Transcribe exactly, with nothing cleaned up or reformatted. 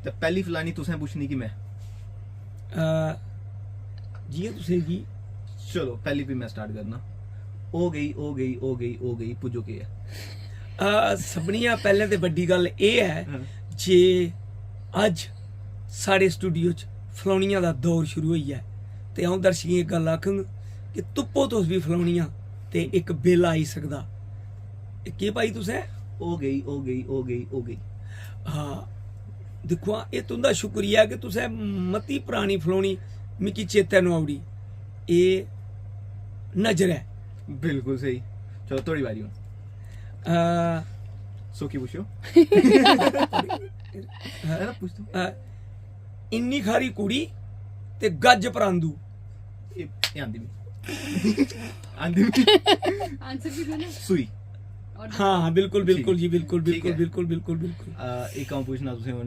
ते पैह्ली फलानी तुसें पुच्छनी कि मैं? अ, जि'यां तुसें गी चलो, पैह्ली भी मैं स्टार्ट करना। ओ गई, ओ गई, ओ गई, ओ गई, पुज्जो केह् ऐ? अ, सभनें शा पैह्लें ते बड्डी गल्ल एह् ऐ हां। जे अज्ज साढ़े स्टूडियो च फलौनियां दा दौर शुरू होई गेआ ऐ। ते अ'ऊं दर्शकें गी इक गल्ल आखङ कि तुप्पो तुस बी फलौनियां, ते इक बेल्ला आई सकदा। एह् केह् पाई तुसें? ओ गई, ओ गई, ओ गई, ओ गई। हां, दिक्खो हां, एह् तुं'दा शुक्रिया कि तुसें मती परानी फलौनी मिगी चेतै नोआई ओड़ी। एह् नजर ऐ। बिल्कुल स्हेई। चलो, थुआढ़ी बारी हुन। अ, सो की पुच्छो? है ना, पुछ दो। अ, इन्नी खारी कुड़ी ते गज्ज परांदू। एह्, एह् आंदी मिगी। आंदी मिगी। आंसर भी देना। सुई। और हां, हां, बिल्कुल, बिल्कुल ठीक। जी, बिल्कुल, ठीक बिल्कुल, ऐ। बिल्कुल, बिल्कुल, बिल्कुल। अ, इक अ'ऊं पुच्छना तुसें हुन।